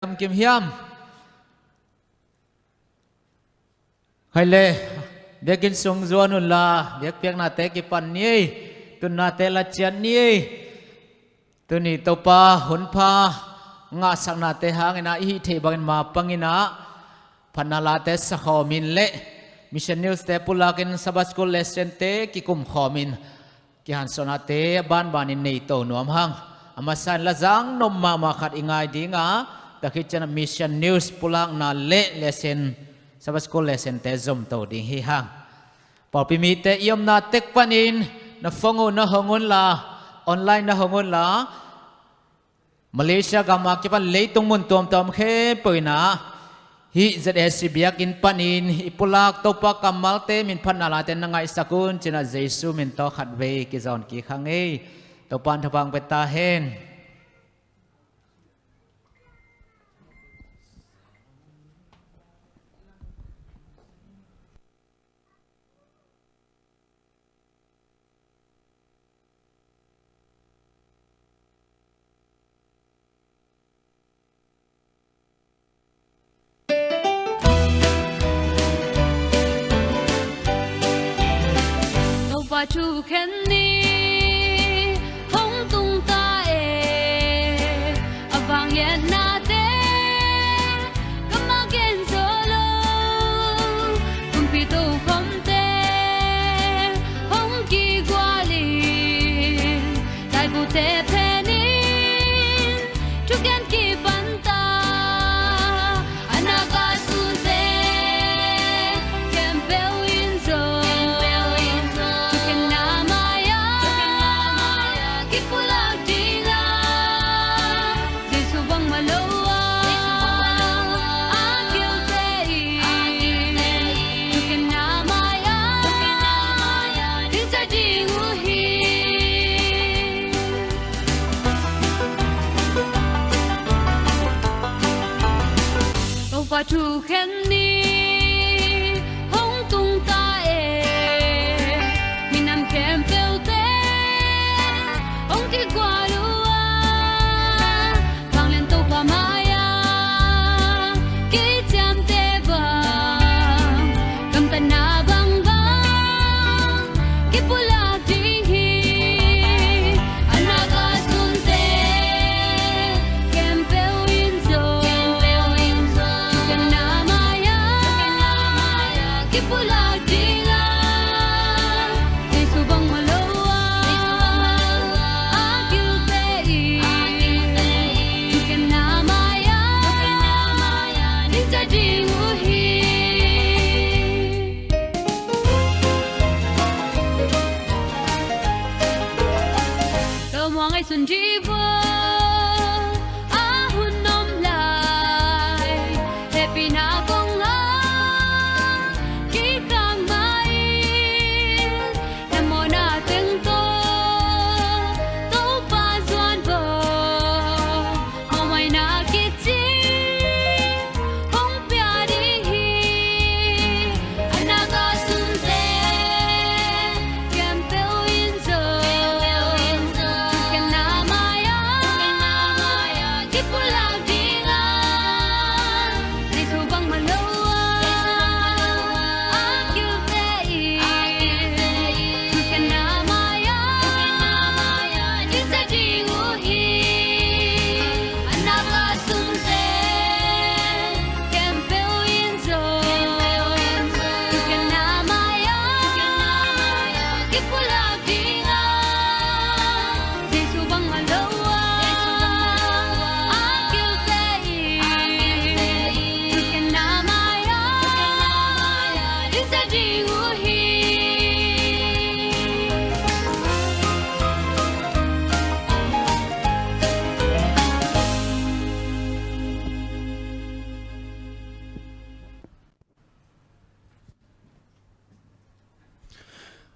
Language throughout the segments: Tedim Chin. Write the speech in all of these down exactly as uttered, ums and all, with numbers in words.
Lam kim hiam? Hai le, biakinn sung zuan unla, biakpiaknate kipan ni ei, tunnate laciat ni ei. Tuni Topa hunpha ngahsaknate hangin ah i hih theih bangin mapangin ah phatna late sakhawmin le Mission News te pulakin Sabbath School lesson te kikumkhawmin kihansuahnate a banbanin nei to nuam hang. A masa in la zang nop mahmah khat i ngai dinga, tua khit ciang a Mission News pulakna le lesson, Sabbath School lesson te zom to ding hi hang. Pawlpi mite i omna tek panin na phone uh na hong unla, online na hong unla, Malaysia gam a kipan leitung mun tuamtuam khempeuh in ah hih Z A C biakinn panin i pulak Topa kammalte min phatna late na ngaihsak un ci-in ah Jesu min tawh khatvei kizawn kik hang ei. Topa in thupha hong pia ta hen. Topa thukhen ni hong tung ta e, a vangliatnate kammal gen zo lo, kumpi tokhomte hong kigual in, laibute phenin thugen kipan ta. A nak a sunte khempeuh in zong thukhenna mai-ah kipulak ding a, Jesu bangmah lo a, a kilte in thukhenna mai-ah dingcia ding uh hi. Topa thukhen ni hong tung ta e, minam khempeuhte hong kigual uh a, vanglian Topa mai-ah kiciamteh bang, gamtatna bangbang kipulak ding hi. A nak a sunte khempeuh in zong thukhenna mai-ah kipulak ding a, Jesu bangmah lo a, a kilte in thukhenna mai-ah dingcia ding uh hi. Tua muang ei sun dih vua a hun om lai, hehpihna kong a kikhak mah in, na mawhna teng tawh Topa zuan vua, mawhmaina kici hong pia ding hi. A nak a sunte khempeuh in zong thukhenna mai-ah kipulak ding a, Jesu bangmah lo a, a kilte in thukhenna mai-ah dingcia ding uh hi. A nak a sunte khempeuh in zong thukhenna mai-ah kipulak ding a, Jesu bangmah lo a, a kilte in thukhenna mai-ah dingcia ding uh hi.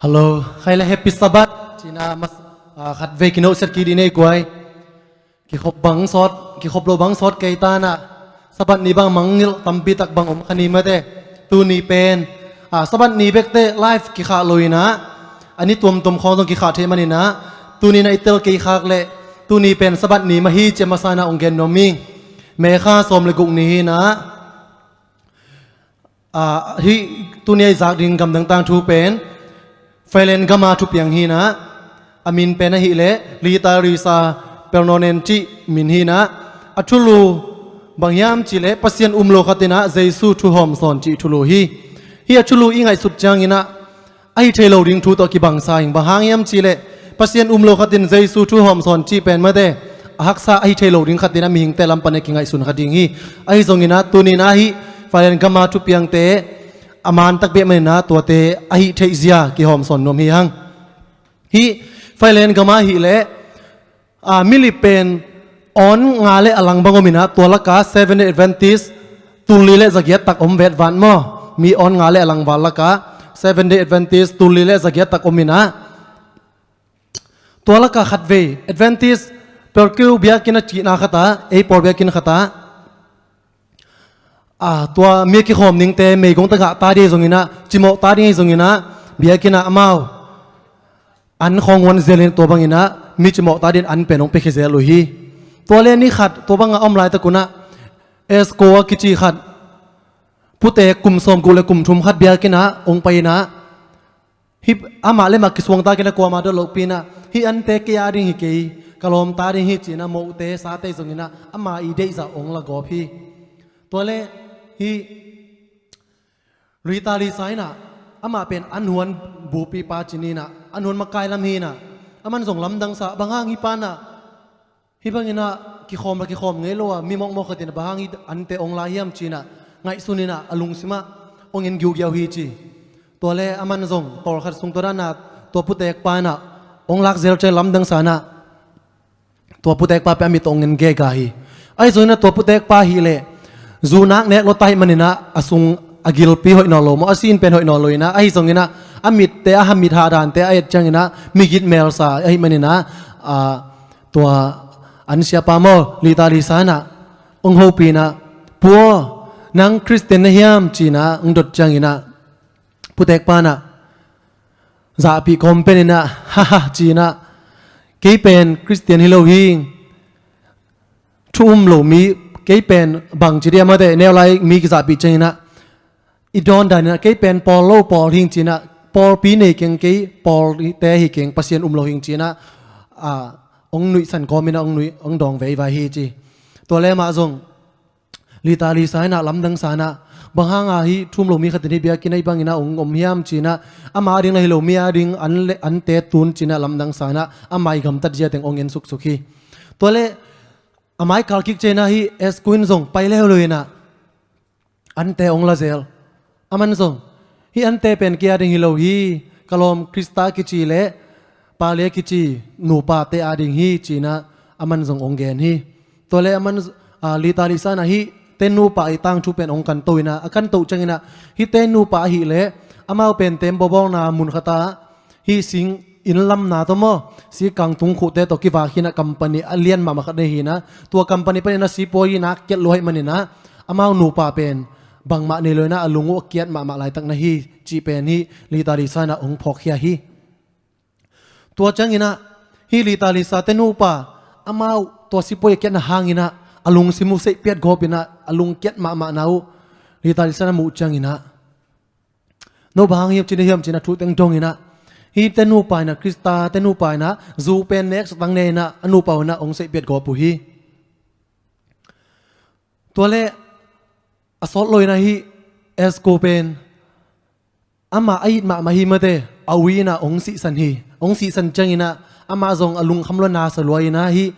Hello, khai le Happy Sabbath cih na mas, ah, khatvei kino siat kik dih ni ei guai. Kikhop bang sawt, kikhop lo bang sawt kei ta na, Sabbath ni bang mangngilh tampi tak bang om kha ni mate. Tuni pen, ah, Sabbath ni bekte live kikhah lo in ah, a ni tuamtuam khawng zong kikhah thei man in ah, tuni na i tel kei khak leh, tuni pen Sabbath ni mah hi ci a masa in ah hong gen nuam ing. May kha sawm le guk ni hi-in ah, ah, hih tuni a i zak ding gamdang tangthu pen Thailand gam a thupiang hi-in ah, a min pen ahih leh Lita Risa Pernonen cih min hi-in ah, a thulu bang hiam cih leh Pasian um lo khat in ah Jesu thu hawmsawn cih thulu hi. Hih a thulu i ngaihsut ciangin ah, ahi thei lo ding thu tawh kibangsa ing. Bang hang hiam cih leh Pasian um lo khat in Jesu thu hawmsawn cih pen mate, a haksa ahi thei lo ding khat in ah mihingte lam pan a kingaihsun kha ding hi. Ahi zongin ah tuni-in ah hih Thailand gam a thupiangte a man takpi ahih manin ah tuate ahi theihzia kihawmsawn nuam hi hang. Hih Thailand gam ah ahih leh, ah, milip pen awn nga le a lang bang om in ah, tua lakah Seventh Day Adventist tul li le za giat tak om vetvat maw? Mi awn nga le a lang val lakah Seventh Day Adventist tul li le za giat tak om in ah, tua lakah khatvei Adventist Perkeu biakinn a cihna khat ah, ei Pawl biakinn khat ah, ah, tua mi a kikhawm dingte meigong tagah ta ding ahi zongin ah, cimawh ta ding ahi zongin ah, biakinn ah amau an khawng huan zelin tua bangin ah mi cimawh ta dingin an pen hong piakhia zel uh hi. Tua le ni khat tua bangah a om laitak un ah, Esko a kici khat, putek kum sawmguk le kum thum khat biakinn ah hong pai in ah, hih amah le amah kisuangtakin ah kuamah dot lohpi in ah, hih ante kei a ding hi kei, ka lawmte a ding hi ci-in ah mohte sate zongin ah ama i deihzah hong la gawp hi. Tua le hih Rita Lisa in ah, amah pen an huan bupipa ci ni in ah, an huan makai lam hi in ah, aman zong lamdang sa, bang hang hih pa in ah hih bangin ah kikhawm la kikhawm ngei lo a, mi mawkmawk khat in ah bang hang hih ante hong la hiam ci-in ah ngaihsun in ah, a lungsim ah hong en giugiau hi ci. Tua le aman zong pawlkhat sung tua dan a, tua putekpa in ah hong lak zel ciang lamdang sa in ah, tua putekpa pen a mit tawh hong en gega hi. Ahi zongin ah tua putekpa ahih leh zu nak nek lua ta ahih manin ah, a sung a gilpi hoih nawn lo maw, a sin pen hoih nawn lo in ah, ahi zongin ah a mitte, a ha mit hah dante a et ciangin ah migit melsa ahih manin ah, ah, tua an siapa maw, Lita Lisa in ah hong hopih in ah, "Pu aw, nang Khristian na hiam?" ci-in ah hong dot ciangin ah, putekpa in ah zahpih kawm pen in ah, "Ha ha," ci-in ah, "Kei pen Khristian hi lo hi. Thu um lo mi, kei pen bang ci dia mate, neu lai mi kizahpih ciangin ah, i dawn dan in ah, kei pen pawl lo pawl hi ing ci-in ah, pawlpi nei keng kei, pawlte hi keng, Pasian um lo hi ing," ci-in ah, ah, hong nuihsan kawm in ah, hong nuih, hong dawng veivai hi ci. Tua le amah zong Lita Lisa in ah lamdang sa in ah, "Bang hang a hih thu um lo mi khat in hih biakinn ah hih bangin ah hong om hiam?" ci-in ah, ama a ding la hi lo, mi a ding an le, ante tun ci-in ah lamdang sa in ah, ama i gamtat zia teng hong en suksuk hi. Tua le a mai kal kik ciangin ah hih Esko in zong pai leuleu in ah ante hong la zel. Aman zong, "Hih ante pen kei a ding hi lo hi, ka lawm Krista kici le Pali a kici nupate a ding hi," ci-in ah aman zong hong gen hi. Tua le aman, ah, Lita Lisa in ah hih te nupa i tangthu pen hong kanto in ah, a kanto ciangin ah, "Hih te nupa ahih leh amau pen tembaw bawlna mun khat ah hih sing inn lamna tawh maw, si kangtung khuhte tawh kivak hi-in ah, company a lian mahmah khat nei hi-in ah, tua company panin ah sipuai in ah kiat lua ahih manin ah, amau nupa pen bangmah nei lo in ah, a lung uh a kiat mahmah laitak na hi," cih pen hih Lita Lisa in ah hong phawkkhia hi. Tua ciangin ah hih Lita Lisa te nupa, amau tua sipuai a kiatna hangin ah a lungsim uh seihpiat gawp in ah, a lung kiat mahmahna uh Lita Lisa in ah muh ciangin ah, "No bang hang hiam ci-in ah, hiam ci-in ah thu teng dong in ah, hih te nupa in ah, Krista te nupa in ah zu pen nek satang ne in ah, a nupa uh in ah hong seihpiat gawp uh hi." Tua le a sawt lo in ah hih Esko pen amah a it mahmah hi mate, a ui in ah hong sihsan hi. Hong sihsan ciangin ah amah zong a lungkham lua, na sa lua in ah hih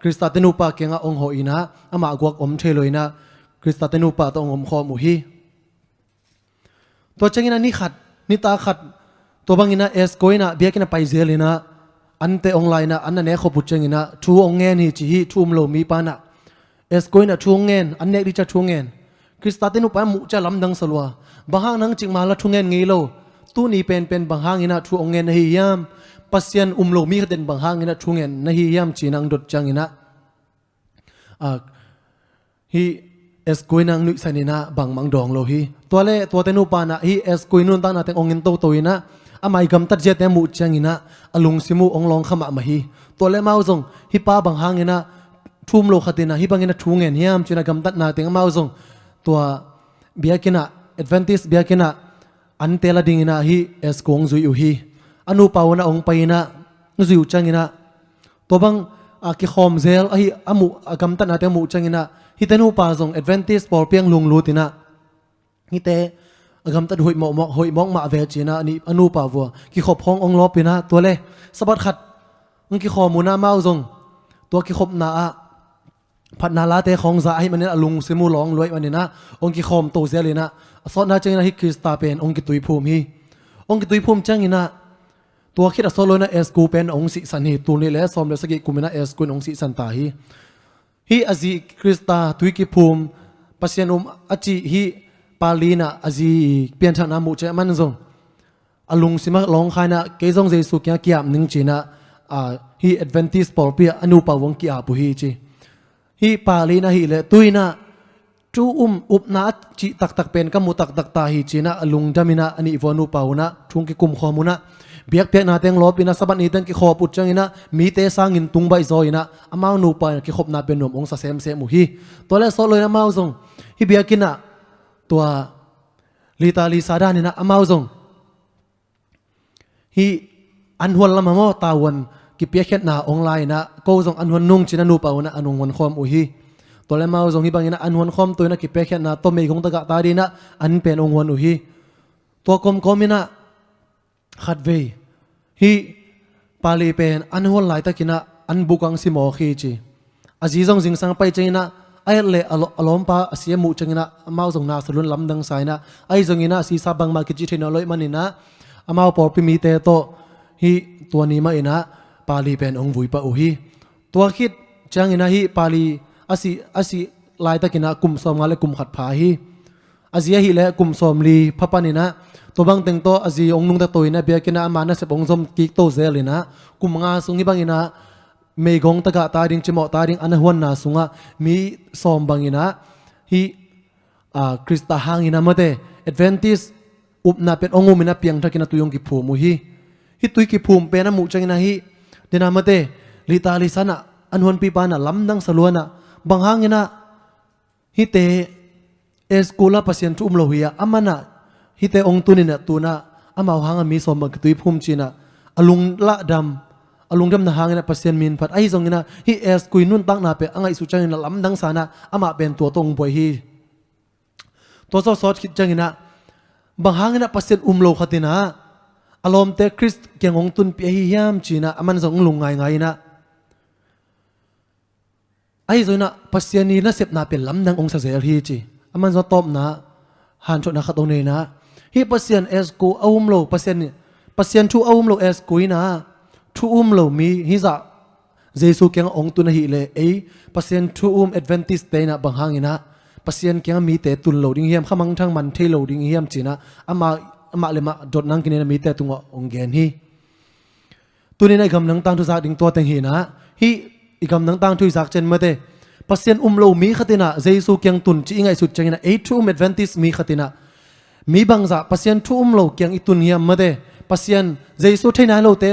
Krista te nupa kiangah hong hawh in ah, amah guak om thei lo in ah Krista te nupa tawh hong omkhawm uh hi. Tua ciangin ah ni khat, nitak khat, tua bangin ah Esko in ah biakinn ah pai zel in ah, ante hong la in ah, an a nek khop uh ciangin ah thu hong ngen hi ci hi, thu um lo mipa in ah. Esko in ah thu hong ngen, an nek ding ciang thu hong ngen. Krista te nupa in ah muh ciang lamdang sa lua. "Bang hang nang cikmah la thu ngen ngei lo? Tuni penpen bang hangin ah thu hong ngen na hi hiam? Pasian um lo mi khat in bang hangin ah thu ngen na hi hiam?" ci-in ah hong dot ciangin ah, ah, hih Esko in ah hong nuihsan in ah bangmah hong dawng lo hi. Tua le tua te nupa in ah hih Esko i nuntakna teng hong en toto in ah, ama i gamtat ziate muh ciangin ah a lungsim uh hong lawngkha mahmah hi. Tua le amau zong, "Hih pa bang hangin ah thu um lo khat in ah hih bangin a thu ngen hiam ci-in ah gamtatna teng amau zong tua biakinn ah, Adventist biakinn ah an tel a dingin ah hih Esko hong zui uh hi. A nupa un ah hong pai in ah hong zui uh ciangin ah tua bang a kikhawm zel ahi a muh, a gamtatna teng a muh ciangin ah hihte nupa zong Adventist pawlpi ah hong lunglut in ah hihte a gamtat hoih mawkmawk, hoih mawk mah ve ci-in ah a nupa vua kikhop khawng hong lawp in ah tua le Sabbath khat hong kikhawm un ah amau zong tua kikhopna ah phatna late khawng za ahih manin a lungsim uh lawng lua ahih manin ah hong kikhawm to zel in ah a sawtna ciangin ah hih Krista pen hong kituiphum hi. Hong kituiphum ciangin ah tua khit a sawt lo in ah Esko pen hong sihsan hi. Tul nih le sawm le sagih kum in ah Esko in hong sihsan ta hi. Hih a zi Krista tui kiphum Pasian um a cih hih pa li in ah a zi pianthakna muh ciang aman zong a lungsim ah lawngkha in ah kei zong Jesu kiangah ki-ap ning ci-in ah, a, hih Adventist pawlpi ah a nupa vua hong ki-ap uh hi ci. Hih pa li in ah ahih leh tu in ah thu um upna a cih taktak pen ka mu taktak ta hi ci-in ah a lungdam in ah a nih vua nupa un ah thu hong kikum khawm un ah biakpiakna teng lawp in ah Sabbath ni teng kikhawm uh ciangin ah mite sangin tung baih zaw in ah amau nupa in ah kikhopna pen nuam hong sa semsem uh hi. Tua le sawt lo in ah amau zong hih biakinn ah tua lita lisa dan in ah amau zong hih an huan lam ah maw tavuan kipiakkhiatna hong la in ah ko zong an huan nung ci-in ah nupa un ah an hong huan khawm uh hi. Tua le amau zong hih bangin ah an huan khawm to in ah kipiakkhiatna tawh meigong tagah ta dingin ah an pen hong huan uh hi. Tua kawmkawm in ah khatvei hih pa li pen an huan laitakin ah an buk ah hong si mawk hi ci. A zi zong zingsang a pai ciangin ah a et leh a law-, a lawmpa a si a muh ciangin ah amau zong na sa lua in lamdang sa in ah ahi zongin ah a sisa bangmah kici thei nawn lo ahih manin ah amau pawlpi mite tawh hih tua ni mah in ah pa li pen hong vui pah uh hi. Tua khit ciangin ah hih pa li a si, a si laitakin ah kum sawmnga le kum khat pha hi. A zi ahih leh kum sawmli pha panin ah tua bang teng tawh a zi hong nungta to in ah biakinn ah ama nasep hong zom kik to zel in ah kum nga sung hih bangin ah meigong tagah ta ding, cimawh ta ding an a huanna sungah mi sawm bangin ah hih, a, Krista hangin ah mate Adventist upna pen hong um in ah piangthakin ah tui hong kiphum uh hi. Hih tui kiphum pen a muh ciangin ah hih den ah mate lita lisa in ah an huanpipa in ah lamdang sa lua in ah bang hangin ah hihte Esko la Pasian thu um lo hi a, aman ah hihte hong tun in ah tu in ah amau hangah mi sawm bang kituiphum ci-in ah a lunglahdam, a lungdamna hangin ah Pasian min phat ahi zongin ah hih Esko i nuntakna pen a ngaihsut ciangin ah lamdang sa in ah amah pen tua tawh hong buai hi. Tua zawh sawt khit ciangin ah bang hangin ah Pasian um lo khat in ah a lawmte Khrist kiang hong tunpih ahi hiam ci-in ah aman zong hong lung ngaingai in ah ahi zongin ah Pasian i nasepna pen lamdang hong sa zel hi ci. Aman zong tawpna hanthotna khat hong nei in ah hih Pasian Esko a um lo, Pasian, Pasian thu a um lo Esko in ah thu um lo mi hih zah Jesu kiangah hong tun ahih leh ei Pasian thu um Adventist te in ah bang hangin ah Pasian kiangah mite tun lo ding hiam, kha mangthang man thei lo ding hiam ci-in ah amah, amah le amah dotna hong kinei in ah mite tungah hong gen hi. Tuni in ah i gamdang tangthu zak ding tua teng hi in ah, hih i gamdang tangthu i zak ciang mate Pasian um lo mi khat in ah Jesu kiang tun ci i ngaihsut ciangin ah ei thu um Adventist mi khat in ah mi bangzah Pasian thu um lo kiang i tun hiam mate, Pasian Jesu thei nai lote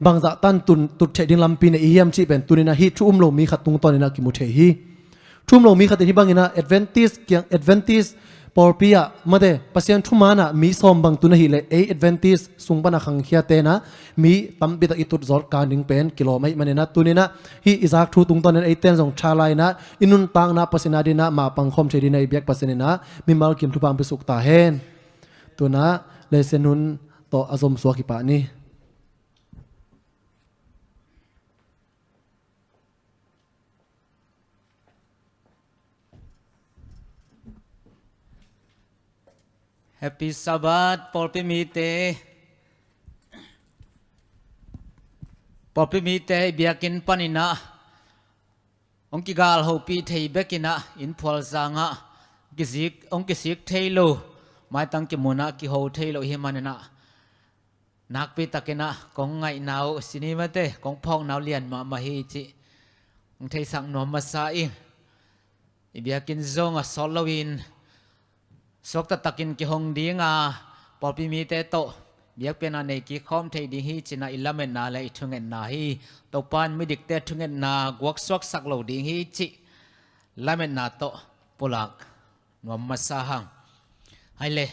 bangzah tan tun, tut theih ding lampi nei i hiam cih pen tuni in ah hih thu um lo mi khat tungtawn in ah kimu thei hi. Thu um lo mi khat in hih bangin ah Adventist kiang, Adventist pawlpi ah mate Pasian thuman ah mi sawm bang tun ahih leh ei Adventist sung pan a khangkhia ten ah mi tampi tak i tut zawt kang ding pen kilawm ahih manin ah tuni in ah hih i zak thu tungtawn in ah eite in zong tha la in ah i nuntakna Pasian a dingin ah mapang khawm thei dingin ah i biak Pasian in ah mimal kim thupha hong pia suk ta hen. Tu in ah Lesen Hun tawh a zom suak hi pah ni. Happy Sabbath, pawlpi mite. Pawlpi mite i biakinn panin ah hong kigal hopih thei bekin ah, inn phualzang ah kizik, hong kisik thei lo, maitang kimun ah kiho thei lo i hih manin ah nakpi takin ah kong ngaihna uh, sinimate kong phawkna uh lian mahmah hi cih hong theisak nuam masa ing. I biakinn zong a sawt loin suakta takin kihong ding a, pawlpi mite tawh biakpiakna nei kik khawm thei ding hi cih na i lametna le i thungetna hi. Topa in midikte thungetna guaksuaksak lo ding hi cih lametna tawh pulak nuam masa hang. Hai le,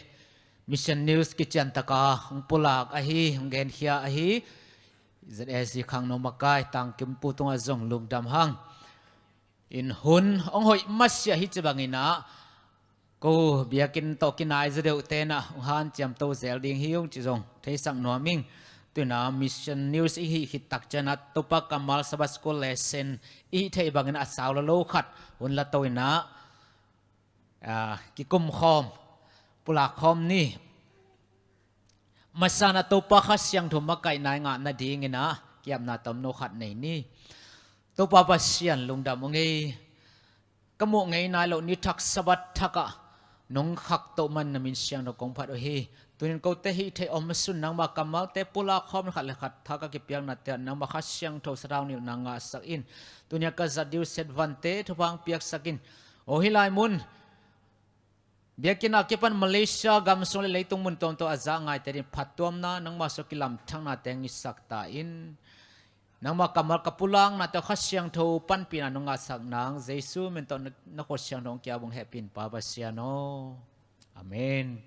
Mission News kician taka hong pulak ahi, hong genkhia ahi, Z A C khangno makai Tangkim Pu tungah zong lungdam hang. In hun hong hoih masiah hi ci bangin ah, ko biakinn tawh kinai zaw deuh te in ah hong hanciam to zel ding hi ung ci zong theisak nuam ing. Tu in ah Mission News i hih khit tak ciang ah Topa kammal Sabbath School lesson i hih theih bangin a sau lo lo khat hun la to in ah, ah, kikum khawm, pulak khawm ni. Masa in ah Topa Kha Siangtho makaihna i ngah nadingin ah kiapna tomno khat nei ni. Topa Pasian, lungdam ung ei. Ka muh ngei nai loh ni thak Sabbath thak ah nong khakto man na min siangtho kong phat uh hi. Tunin kote hih theih om sun nangma kammalte pulak khawm khat le khat thak a kipiaknate ah nangma Kha Siangtho sathau nilhna ngahsak in. Tuni a ka zat ding uh set vante thupha hong piaksak in. Aw hih lai mun biakinn a kipan Malaysia gam sung le leitung mun tuamtuam a za ngaite ding phattuamna nangma sung kilamthakna teng i sak ta in. Nangma kammal ka pulaknate Kha Siangtho panpihna nong ngahsak nang Jesu min tawh na, na khut siangtho hong kia bung hehpih in Pa Pasian aw. Amen.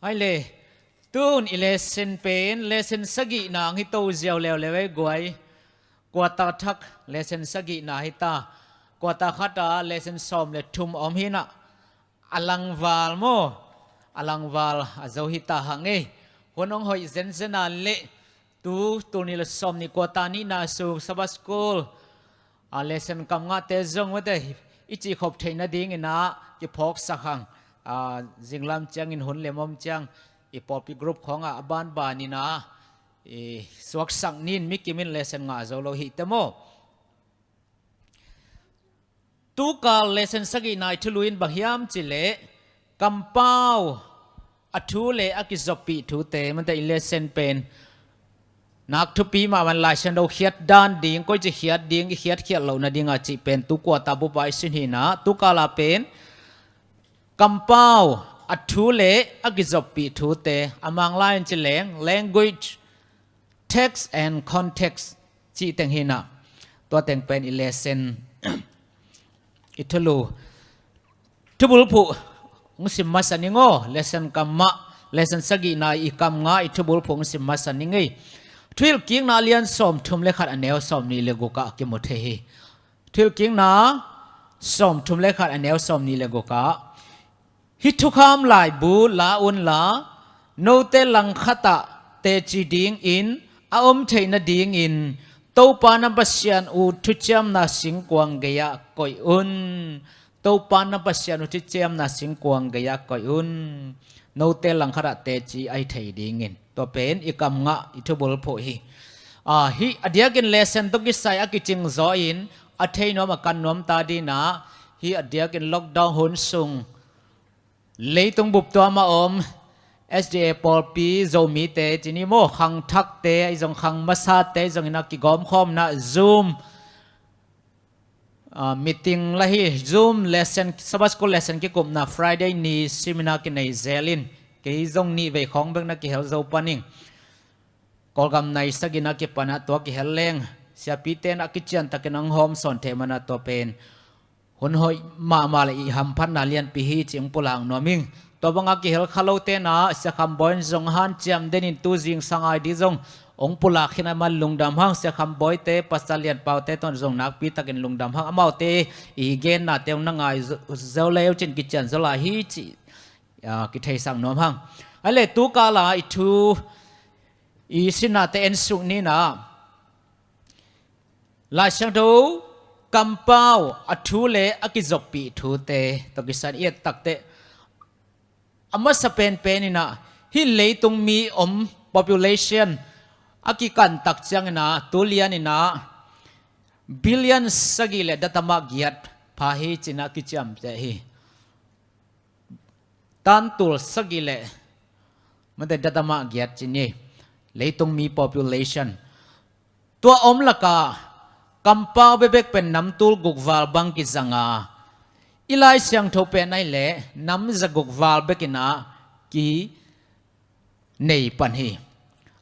Hai le, tun i lesson pen lesson sagihna hong hi to ziau leuleu ei guai. Quarter thak lesson sagihna hi ta. Quarter khat ah lesson sawm le thum om hi in ah, a langval maw, a langval a zo hi ta hang ei. Hun hong hoih zenzen a leh tu tul nih le sawm nih quarter nihna sung Sabbath School, ah, lesson kam ngahte zong mate i cihkhop theih nadingin ah kiphawksak hang. Ah, zinglam ciangin hun lem om ciang i pawlpi group khawngah a banbanin ah i suaksak nin mi kimin lesson ngah zo lo hi te maw. Tukal lesson sagihna i thulu in bang hiam cih leh kampau a thu le a kizoppih thute mate i lesson pen nak thupi mahmah in Lai Siangtho khiat dan ding, koici khiat ding, i khiatkhiat loh nading a cih pen tu quarter bup ah i sin hi in ah, tukal a pen kampau a thu le a kizoppih thute, a Manglai in ci leng language, text and context cih teng hi in ah, tua teng pen i lesson i thulu thubulphuh hong sim masa ning aw. Lesson kam mah, lesson sagihna i kam nga i thubulphuh hong sim masa ning ei. Thuhilhkikna a lian sawm thum le khat a neu sawm nih le guk ah kimu thei hi. Thuhilhkikna sawm thum le khat a neu sawm nih le guk ah, hih thukham laibu la unla, note langkhat ah teci dingin a om theih nadingin Topa na Pasian uh thuciamna singkuang gei-ah koih un. Topa na Pasian uh thuciamna singkuang gei-ah koih un. Note langkhat ah teci a hi thei dingin. Tua pen i kam ngah i thubulphuh hi. Ah, hih a diakin lesson tawh kisai a kicing zaw in a thei nuam a kan nuam ta ding in ah, hih a diakin lockdown hun sung leitung bup tuam a om S D A pawlpi Zomite ci ni maw, khangthakte, i zong khang masate, i zong in ah kigawmkhawmna Zoom ah, meeting la hi. Zoom lesson, Sabbath School lesson kikupna Friday ni seminar kinei zel in, kei zong nih vei khawng bek na kihel zo pan ing. Kawlgam nai sagihna kipan ah tua kihel leng siapite in a kiciantakin hong hawm sawn thei man ah tua pen hun hoih mahmah le i hamphatna lianpi hi cih hong pulak nuam ing. Tua banga kihel kha lote in ah Sia Kham Bawi in zong hanciam den in tu zingsang a i di zong hong pulak khin a, aman lungdam hang. Sia Kham Bawite, Pastor Lian Paute tawh zong nakpi takin lungdam hang. Amaute i gennate hong na ngai zo, zo le uh cin kician zo lai hi cih, ah, kitheisak nuam hang. Ai le, tukal a i thu i sinnate en suk ni in ah, Lai Siangtho kampau a thu le a kizoppih thute tawh kisai in i et takteh, a masa penpen in ah hih leitung mi om population a kikan tak ciangin ah tu lian in ah billion sagih le datama giat pha hi ci in ah kiciamteh hi. Tantul sagih le mate datama giat ci ni, leitung mi population. Tua om lakah kampau bekbek pen nam tul guk val bang kizang a, i Lai Siangtho pen ai leh nam za guk val bek in ah ki nei pan hi.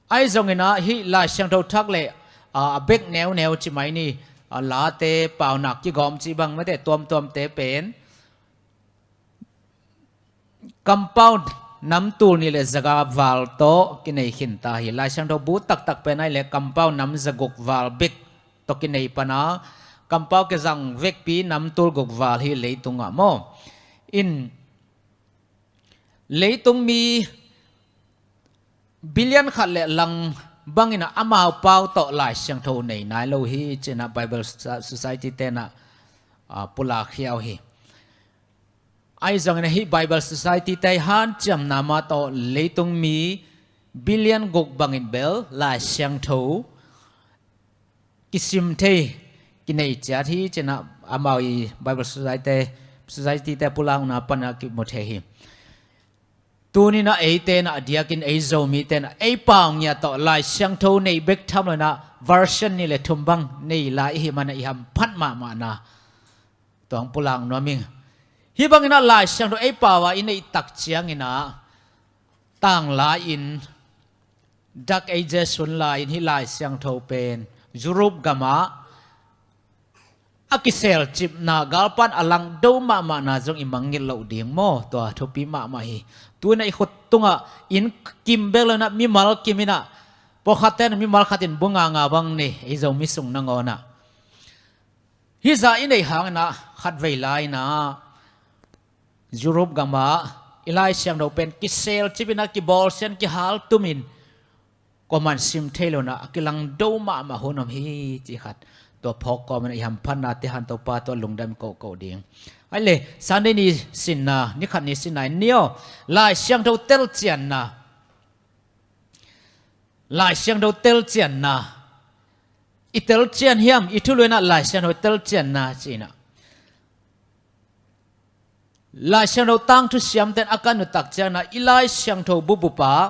Ahi zongin ah hih Lai Siangtho thak le, aa, a bek neuneu ci mai ni, aa, late paunak kigawm cih bang mate tuamtuamte pen kampau nam tul nih le zaga val tawh kinei khinta hi. Lai Siangtho bu taktak pen ahih leh kampau nam zaguk val bek tawh kinei pan a, kampau kizang vekpi nam tul guk val hi leitungah maw. In leitung mi billion khat le lang bangin ah amau pau tawh Lai Siangtho nei nai lo hi ci-in ah Bible Society te'n ah, aa, pulak khia uh hi. Ahi zongin ah hih Bible Society te hanciamna mah tawh leitung mi billion guk bangin bel Lai Siangtho kisim thei, kinei ciat hi ci-in ah amau i Bible Society, Society te pulakna pan ah kimu thei hi. Tuni-in ah eite in ah a diakin ei Zomite in ah ei pau ngiat tawh Lai Siangtho nei bek tham lo-in ah version nih le thum bang nei lai i hih manin ah i hamphat mahmahna tua hong pulak nuam ing. Hih bangin ah Lai Siangtho ei pau a i neih tak ciangin ah tanglai-in Dark Ages hun lai-in hih Lai Siangtho pen Europe gamah a kiselcipna galpan a langdo mahmahna zong i mangngilh loh ding maw, tua thupi mahmah hi. Tu-in ah i khut tungah inn kim bek lo-in ah mimal kim in ah, pawlkhatte in ah mimal khat in bu nga nga bang nei, ei Zomi sung nangawn ah. Hih zah i neih hangin ah khatvei lai-in ah Europe gamah i Lai Siangtho pen kiselcip in ah kibawlsia-in kihaltum in kuaman sim thei lo-in ah a kilangdo mahmah hun om hi cih khat tua phawk kawmin ah i hamphatnate han Topa tungah lungdam kohkoh ding. Ahih leh Sunday ni sinna, ni khat ni sinna in ni aw, Lai Siangtho telcianna, Lai Siangtho telcianna, i telcian hiam, i thulu-in ah Lai Siangtho telcianna ci-in ah Lai Siangtho tangthu siamte in a kan uh tak ciangin ah i Lai Siangtho bubup ah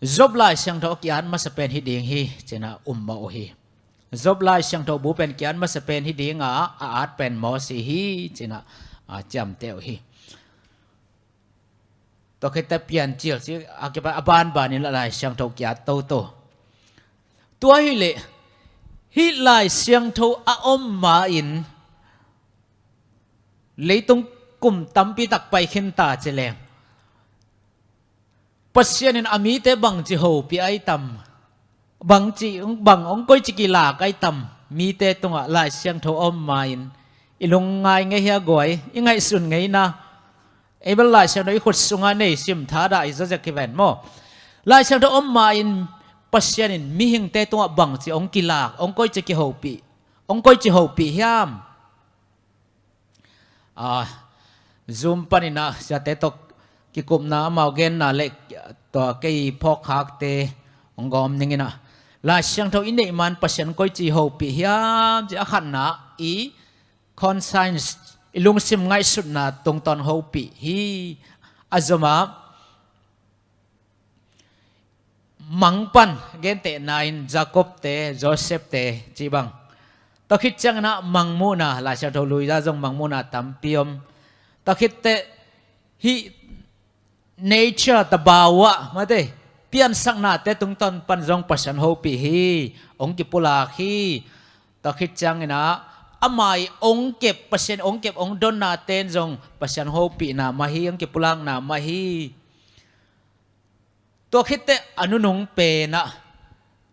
Job Lai Siangtho a ki-at masa pen hi ding hi ci-in ah um mawh uh hi. Job Lai Siangtho bu pen ki-at masa pen hi ding a, a at pen Mosi hi ci-in ah, a, ciamteh uh hi. Tua khit teh Piancil ci a kipan a banbanin a Lai Siangtho ki-at toto. Tua hi leh hih Lai Siangtho a om ma-in leitung kum tampi tak pai khin ta ci leng Pasian in a mite bangci hopih ai tam, bangci, bang hong koici kilak ai tam, mite tungah Lai Siangtho a om ma-in i lungngai ngei hia guai, i ngaihsun ngeina. Ei bel Lai Siangtho i khut sungah nei, sim thadah i zawzek hi ven maw. Lai Siangtho a om ma-in Pasian in mihingte tungah bangci hong kilak, hong koici kihopih, hong koici hopih hiam? A, Zoom panin ah siate tawh kikupna amau genna le tua kei phawkkhakte hong gawm ning in ah, Lai Siangtho i neih ma-in Pasian koici hopih hiam ci a khatna i conscience, i lungsim ngaihsutna tungtawn hopih hi. A zom ah mang pan gentehna in Jacob te, Joseph te cih bang. Tua khit ciangin ah mangmuhna, Lai Siangtho lui-a zong mangmuhna tampi om. Tua khit teh hih nature, tabau ah mate, piansaknate tungtawn pan zong Pasian hopih hi, hong kipulak hi. Tua khit ciangin ah ama i hong kep, Pasian hong kep, hong donnate in zong Pasian hopihna mah hi, hong kipulakna mah hi. Tua khit teh a nunung pen ah,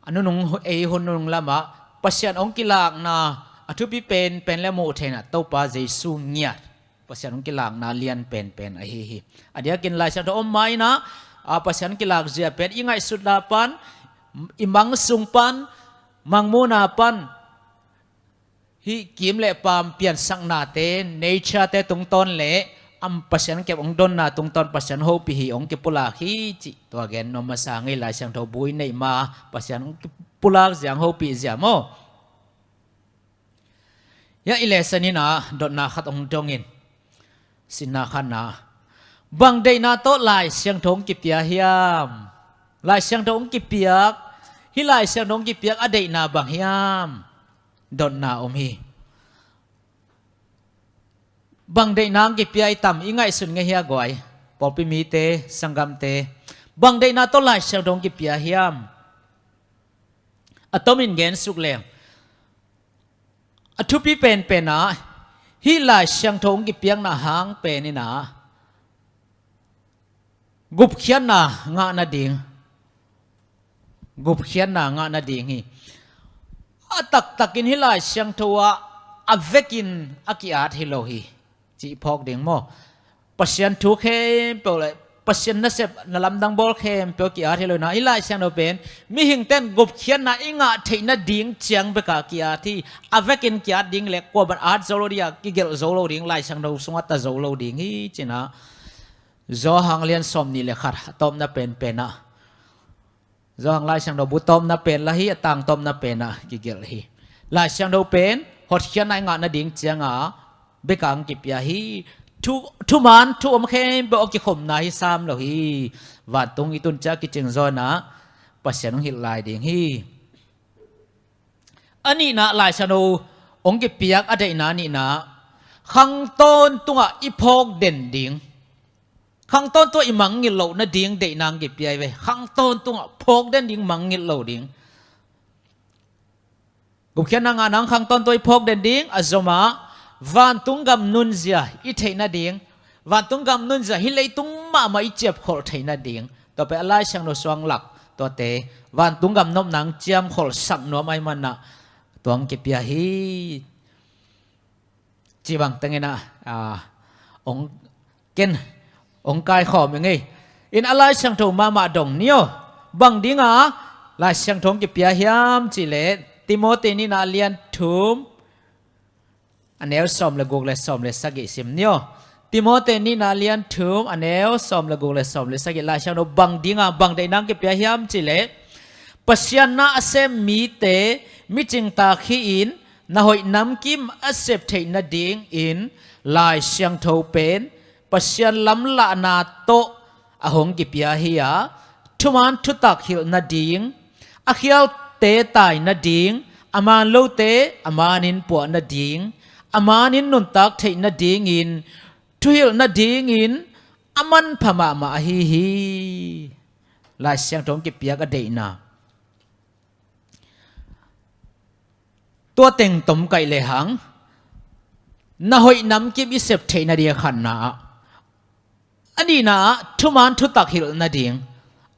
a nunung, ei hun nunung lamah Pasian hong kilakna a thupi penpen le muh theihna Topa Jesu ngiat, Pasian hong kilakna lian penpen ahi hi. A diakin Lai Siangtho om ma-in ah, a, Pasian kilak zia pen i ngaihsutna pan, i mang sung pan, mangmuhna pan, hih kim le paam piansaknate, nature-te tungtawn le am Pasian kep hong donna tungtawn Pasian hopih hi, hong kipulak hi cih tua gen nuam masa ngei. Lai Siangtho bu i neih ma Pasian hong kipulak zia, hong hopih zia maw. Hia i lesson in ah dotna khat hong dong in, sinna khatna, bang deihna tawh Lai Siangtho hong kipia hiam? Lai Siangtho hong kipiak, hih Lai Siangtho hong kipiak a deihna bang hiam? Dotna om hi. Bang deihna hong kipia i tam, i ngaihsun ngei hia guai? Pawlpi mite, sanggamte, Bang deihna tawh Lai Siangtho hong kipia hiam? A tomin gen suk leng, a thupi penpen ah hih Lai Siangtho hong kipiakna hang pen in ah gupkhiatna ngah nading, gupkhiatna ngah nading hi. A taktakin hih Lai Siangtho ah a vekin a ki-at hi lo hi, cih phawk ding maw? Pasian thu khempeuh le Pasian nasep, na lamdang bawl khempeuh ki-at hi lo in ah, hih Lai Siangtho pen mihingte'n gupkhiatna i ngah theih nading ciang bek a ki-at hi. A vekin ki-at ding le kua bang at zo lo ding a, kigelh zo lo ding, Lai Siangtho sungah ta zo lo ding hi, ci-in ah Johan lian sawmnih le khat a tawpna penpen ah, Johan Lai Siangtho bu tawpna pen lah hi, a tang tawpna pen ah kigelh hi. Lai Siangtho pen hotkhiatna i ngah nading ciang a bek a hong kipia hi. Thu, thuman thu om khempeuh a kikhopna hi sam lo hi. Vantung i tun ciang a kicing zaw in ah Pasian hong hilh lai ding hi. A nihna, Lai Siangtho hong kipiak a deihna nihna, khang tawntungah i phawk den ding. Khang tawntungah i mangngilh loh nading deihna hong kipia hi ve. Khang tawntungah phawk den ding, mangngilh lo ding. Gupkhiatna ngah nang khang tawntung i phawk den ding, a zom ah vantung gam nunzia i theih nading, vantung gam nunzia hih leitung mahmah i ciapkholh theih nading, tua pen a Lai Siangtho suang lak, tuate vantung gam nopna hong ciamkholhsak nuam ahih manin ah tua hong kipia hi. Cih bang tengin ah, ah, hong ken hong kaikhawm ing ei. In a Lai Siangtho mahmah dong ni aw. Bang dingah Lai Siangtho hong kipia hiam cih leh Timoti nihna a lian thum, a neu sawm le guk le sawm le sagih sim ni aw. Timoti nihna a lian thum, a neu sawm le guk le sawm le sagih, Lai Siangtho bang dingah, bang deihna hong kipia hiam cih leh Pasian na a sem mite micingtak hi-in, na hoih namkim a sep theih nadingin Lai Siangtho pen Pasian lamlahna tawh a hong kipia hi a, thuman thutak hilh nading, a khialte tai nading, a man lote a manin puah nading, a manin nuntak theih nadingin thuhilh nadingin a manpha mahmah ahi hi. Lai Siangtho hong kipiak a deihna. Tua teng tom kaih lehang, na hoih namkim i sep theih nading a khatna ah. A nihna ah thuman thutak hilh nading.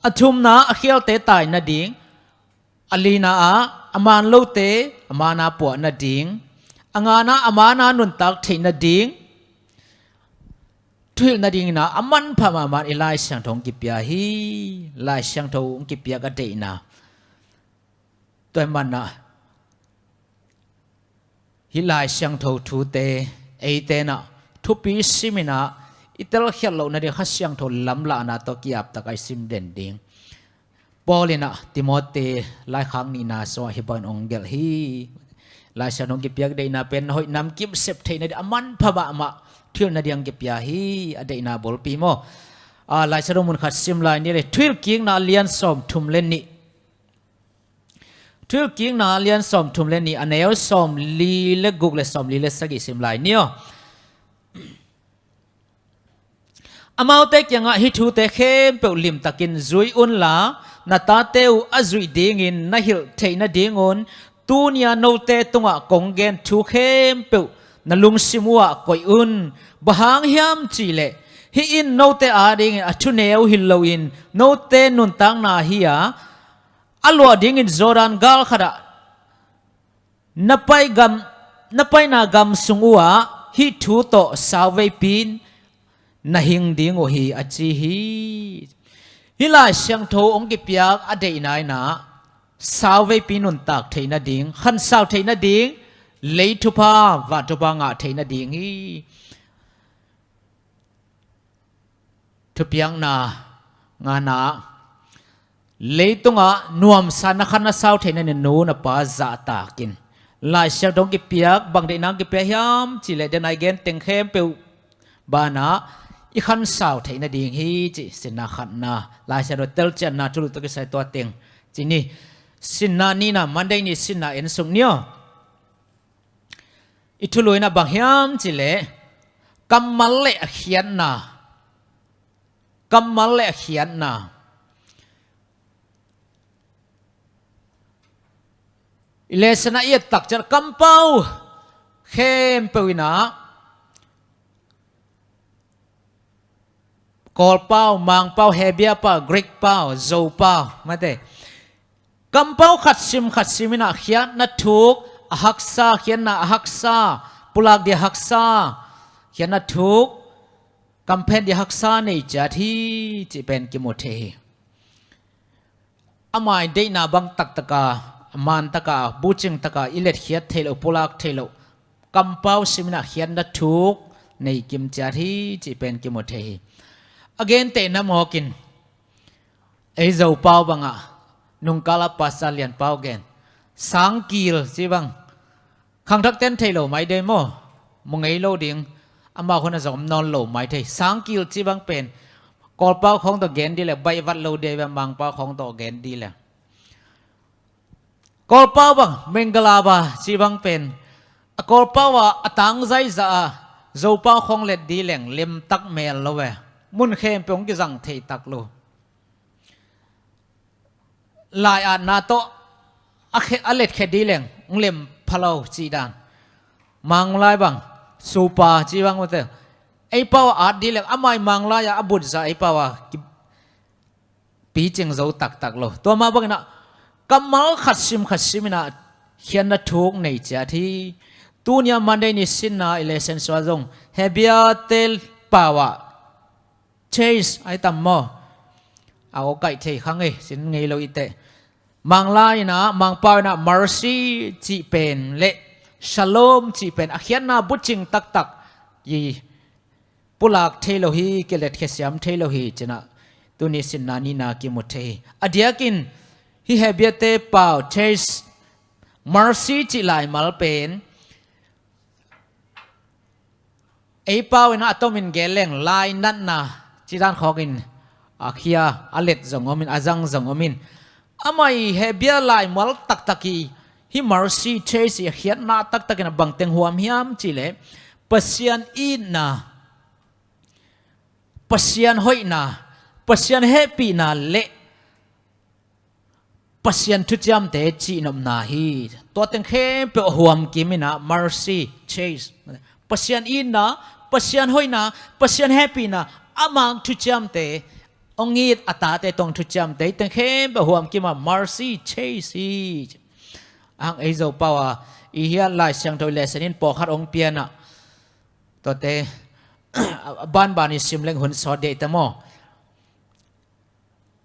A thumna ah a khialte tai nading. A lina ah a man lote a mana puah nading. A ngana ah a mana nuntak theih nading. Thuhilh nadingin ah a manpha mahmah i Lai Siangtho hong kipia hi. Lai Siangtho hong kipiak a deihna. Tua ahih manin ah hih Lai Siangtho thute eite in ah thupi simin ah i telkhiat loh nading Kha Siangtho lamlahna tawh kiaptak a i sim den ding. Paul in ah Timoti laikhak nihna sungah hih bangin hong gelh hi. Lai Siangtho hong kipiak deihna pen na hoih namkim sep theih nading a manpha mahmah thuhilh nading hong kipia hi, a deihna bulpi maw. Ah, Lai Siangtho mun khat sim lai ni le, Thuhilhkikna a lian sawm thum le nih. Thuhilhkikna a lian sawm thum le nih, a neu sawm li le guk le sawm li le sagih sim lai ni aw. Amaute kiangah hih thute khempeuh limtakin zui unla, na tate uh a zuih dingin na hilh theih nadingun tuni-a note tungah kong gen thu khempeuh na lungsim uhah koih un. Bang hang hiam cih leh hih in note adingin a thuneu hi loin note nuntakna hi a, a luah dingin Jordan gal khatah na pai gam, na paina gam sung uhah hih thu tawh sauveipi-in na hing ding uh hi, a ci hi. Hih Lai Siangtho hong kipiak a deihna in ah sauveipi nuntak theih nading, khansau theih nading, lei thupha, van thupha ngah theih nading hi. Thupiakna ngana ah, leitungah nuamsa na khan na sau theih nading nu na pa zahtakin Lai Siangtho hong kipiak, bang deihna hong kipia hiam cih leh, den a i gen teng khempeuh banah i khansau theih nading hi, ci. Sinna khatna, Lai Siangtho telcianna thulu tawh kisai tua teng ci ni. Sinna nihna, Monday ni sinna en suk ni aw. I thulu in ah bang hiam cih leh kammal le a khiatna. Kammal le a khiatna. I lesson a i et tak ciang kampau khempeuh in ah, Kawlpau, Mangpau, Hebia pau, Greek pau, Zopau, mate. Kampau khat sim khat sim in ah khiatna thuk a haksa, khiatna a haksa, pulak ding a haksa, khiatna thuk, kamphen ding a haksa nei ciat hi cih pen kimu thei hi. Ama i deihna bang taktak a, a man tak a, bucing tak a i letkhiat theih loh, pulak theih loh, kampau sim in ah khiatna thuk nei kim ciat hi cih pen kimu thei hi. A gentehna mawk in, ei Zopau bang ah, nungkal a Pastor Lianpau gen, sangkil ci bang, khangthakte'n thei lo mai dei maw? Mu ngei lo ding, amau hun ah zong om nawn lo mai thei. Sangkil ci bang pen Kawlpau khawng tawh gen ding leh baih vat lo ding, Mangpau khawng tawh gen ding leh. Kawlpau bang, Mingala ba ci bang pen, a Kawlpau a a tangzai zah a Zopau khawng let ding leng lemtak mel lo ve. Mun khempeuh hong kizang thei tak lo. Lai-atna tawh a khe-, a letkhe ding leng hong lem pha lo cih dan. Manglai bang, Supa ci bang, mate. Ei pau a at ding leng, ama i Manglai a a butzah ei pau a ki-, picing zo taktak lo. Tua mah bang in ah kammal khat sim khat sim in ah khiatna thuk nei ciat hi. Tuni a Monday ni sinna i lesson sung ah zong Hebia te pau ah chase ai tam maw? A aw kaih thei khang ei, sin ngei lo i teh. Manglai in ah, Mangpau in ah mercy cih pen leh shalom cih pen a khiatna bucing taktak i pulak thei lo hi, kiletkhia siam thei lo hi ci in ah tuni sinna nihna kimu thei hi. A diakin hih Hebia te pau chase, mercy cih laimal pen ei pau in ah a tomin gen leng lainatna cih dan khawng in a khia, a let zong om in, a zang zong om in. Amah i Hebia laimal taktak i hih mercy, chase i a khiatna taktak in ah bangteng huam hiam cih leh Pasian itna, Pasian hoihna, Pasian hehpihna leh Pasian thuciamte cihnopna hi. Tua teng khempeuh a huam kim in ah mercy, chase. Pasian itna, Pasian hoihna, Pasian hehpihna, amah thuciamte hong it a tate tawh thuciamte teng khempeuh a huam kim a mercy, chase hi. Ahang ei Zopau a i hiah Lai Siangtho lesson in pawlkhat hong pia in ah, tuate a banban i sim leng hun sawt ding ei ta maw?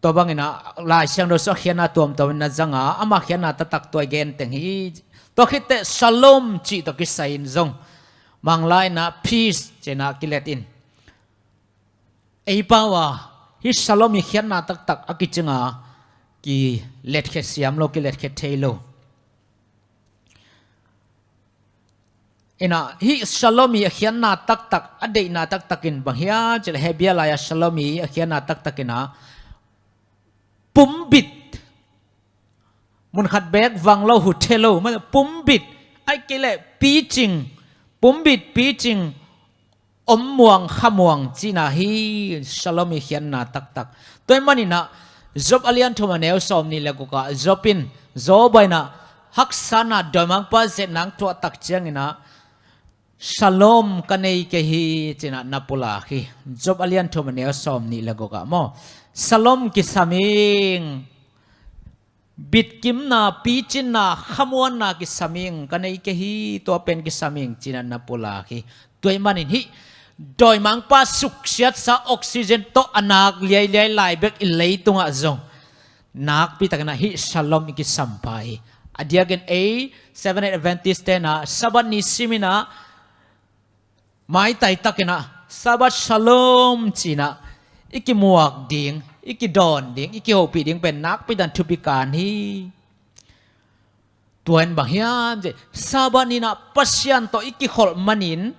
Tua bang in ah Lai Siangtho sung a khiatna tuamtuam in na zang a, ama khiatna taktak tua i gen teng hi. Tua khit teh shalom cih tawh kisai in zong Manglai in ah peace ci in ah kilet in, ei pau a hih shalom i khiatna taktak a kicing a, kiletkhia siam lo, kiletkhia thei lo. In ah hih shalom i a khiatna taktak, a deihna taktak in bang hiam cih leh Hebia lai a shalom i a khiatna taktak in ah pumbit, mun khat beek vang lo, huthia lo, mah pumbit, ahih kei leh picing, pumbit picing, om muang kha muang cihna hi. Shalom i khiatna taktak. Tua ahih manin ah Job a lian thum a neu sawmnih le guk ah Job in, Job in ah haksatna, dawimangpa zetna hong tuah tak ciangin ah shalom ka nei kei hi ci in ah na pulak hi. Job a lian thum a neu sawmnih le guk ah maw, shalom kisam ing, bitkimna, picinna, khamuanna kisam ing, ka nei kei hi, tua pen kisam ing ci in ah na pulak hi. Tua ahih manin hih dawimangpa suksiatsa oxygen tawh a nak liailiai lai bek i leitung ah zong nakpi takin ah hih shalom i kisam pah hi. A diakin ei Seventh Day Adventist te'n ah Sabbath ni sim in ah maitai takin ah Sabbath shalom ci in ah i kimuak ding, i kidawn ding, i kihopih ding pen nakpi takin thupi kan hi. Tua in bang hiam cih leh Sabbath ni in ah Pasian tawh i kikholh manin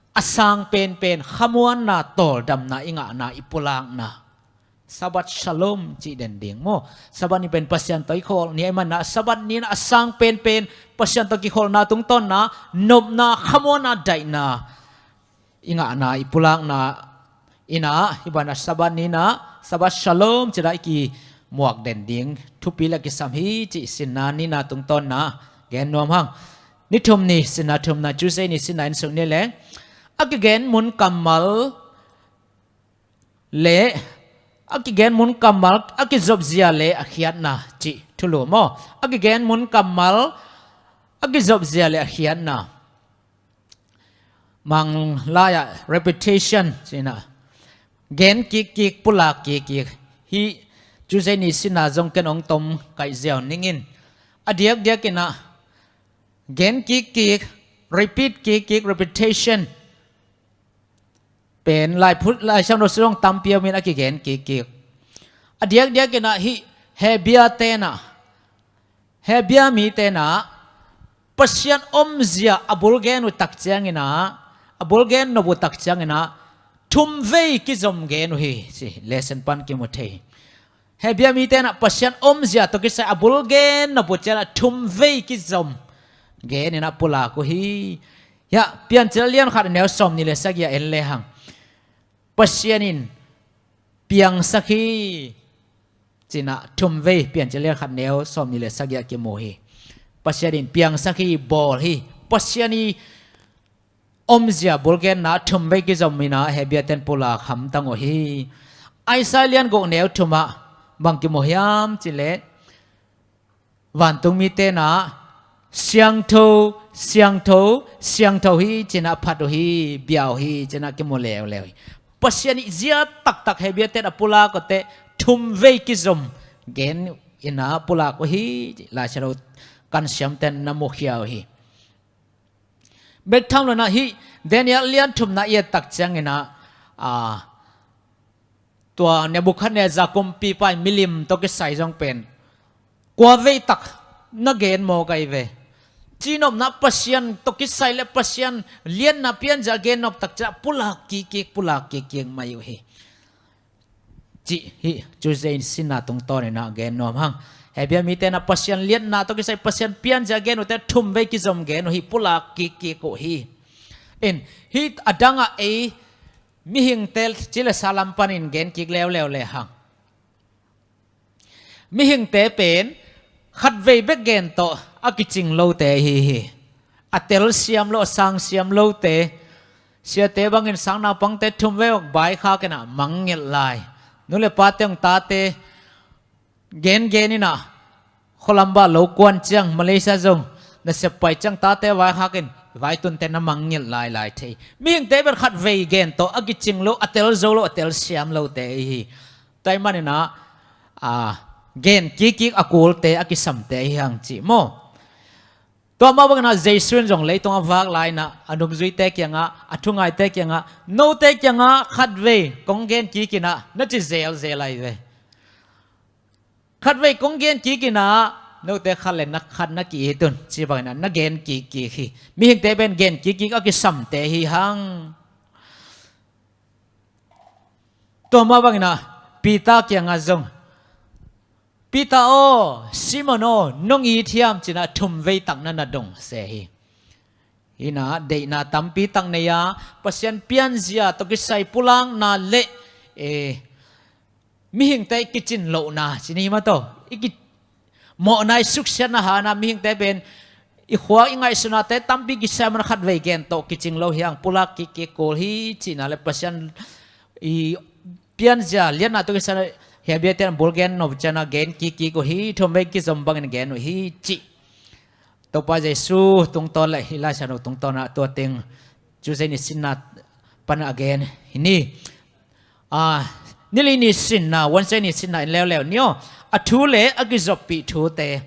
a sang penpen khamuanna, tawldamna i ngahna, i pulakna. Sabbath shalom cih den ding maw? Sabbath ni pen Pasian tawh i kholh ni ahih manin ah Sabbath ni in ah a sang penpen Pasian tawh kikholhna tungtawn in ah nopna, khamuanna, daihna i ngahna, i pulakna in ah, hih banah Sabbath ni in ah Sabbath shalom ci in ah i kimuak den ding thupi leh kisam hi cih sinna nihna tungtawn in ah Gen nuam hang. Ni thum ni sinna thumna, Tuesday ni sinna en suk ni leng. A kigen mun kammal le a kigen mun kammal a kizopzia le a khiatna cih thulu maw? A kigen mun kammal a kizopzia le a khiatna. Manglai ah repetition cihna, gen kikkik, pulak kikkik. Hih Tuesday ni sinna zong ken hong tom kaih ziau ningin, a diakdiak inah gen kikkik, repeat kikkik, repetition pen Lai phut Lai Siangtho sung tampi om in a kigen kikkik. A diakdiak inah hih Hebru tenah, Hebru mi tenah Pasian omzia a bul gen uh tak cianginah, a bul gen nop uh tak cianginah thum vei kizom gen uh hi ci lesson pan kimu thei. Hebru mi tenah Pasian omzia tawh kisai a bul gen nop uh cianah thum vei kizom gen inah pulak uh hi. Hiah Piancil lian khat a neu sawm ni le sagih ah en lehang, Pasian in piangsak hi cinah thum vei, Piancil lian khat neu sawm ni le sagih ah kimu hi. Pasian in piangsak hi, bawl hi. Pasian i omzia bulgenna thum vei kizom inah Hebru ten pulak hamtang uh hi. Isaiah lian guk neu thumah bang kimu hiam cileh, vantung mi tenah siangtho, siangtho, siangtho hi cinah phat uh hi, bia uh hi cinah kimu leuleu hi. Pasian i zia taktak Hebru ten a pulak uh teh thum vei kizom gen inah pulak uh hi. Lai Siangtho kan siamten na mukhia uh hi. Bek tham lo inah hih Daniel lian thumna i et tak cianginah, a, tua Nebuchadnezzar kumpipa i milim tawh kisai zong pen kua vei tak na gen mawk ahi ve. Cinopna Pasian tawh kisai le Pasian liatna pianzia gen nop tak ciah pulak kikkik, pulak kikkik mai uh hi. Cih hih Tuesday ni sinna tungtawn inah gen nuam hang. Hebru mi tenah Pasian liatna tawh kisai Pasian pianzia gen uh te thum vei kizom gen uh hi, pulak kikkik uh hi. In hih a dangah ei mihingte ci le sa lam panin gen kik leuleu lehang, mihingte pen khatvei bek gen tawh a kicing lote ahi hi. A telsiam lo, a sangsiam lote. Siate bangin sang naupangte thum vei awk baikhak inah mangngilh lai. Nu le pate hong tate gengen inah khualambah lo kuan ciang, Malaysia zong nasep pai ciang tate vaikhak in vaitunte na mangngilh lailai thei. Mihingte pen khatvei gen tawh a kicing lo, a tel zo lo, a telsiam lote ahi hi. Tua ahih maninah, a, gen kikkik a kulte, a kisamte ahi hang cih maw? Tua mah banginah Jesu in zong leitung a vak lai-inah a nungzuite kiangah, a thungaite kiangah, note kiangah khatvei kong gen kikinah na ci zelzel ahi ve. Khatvei kong gen kikinah note khat le na khat na ki-it un ci banginah na gen kikkik hi. Mihingte pen gen kikkik a kisamte ahi hang. Tua mah banginah Peter kiangah zong, Peter aw, Simon aw, nong it hiam cinah thum vei tak na na dong se hi. Hinah deihna tampi tak nei-a Pasian pianzia tawh kisai pulakna le, eh, mihingte i kicin lohna cini mah tawh i ki mawhna i suksiatna hana mihingte pen i khua i ngaihsutnate tampi kisai mana khatvei gen tawh kicing lo hi hang, pulak kikkik kul hi cihna le Pasian i pianzia liatna tawh kisai Hebru ten bul gen nop ciangah gen kikkik uh hi, thum vei kizom bangin gen uh hi cih Topa Jesu tungtawn le hih Lai Siangtho tungtawnah tua teng Tuesday ni sinna panah a gen hi ni. Ah, nili ni sinna, Wednesday ni sinna in leuleu ni aw. A thu le a kizoppih thute.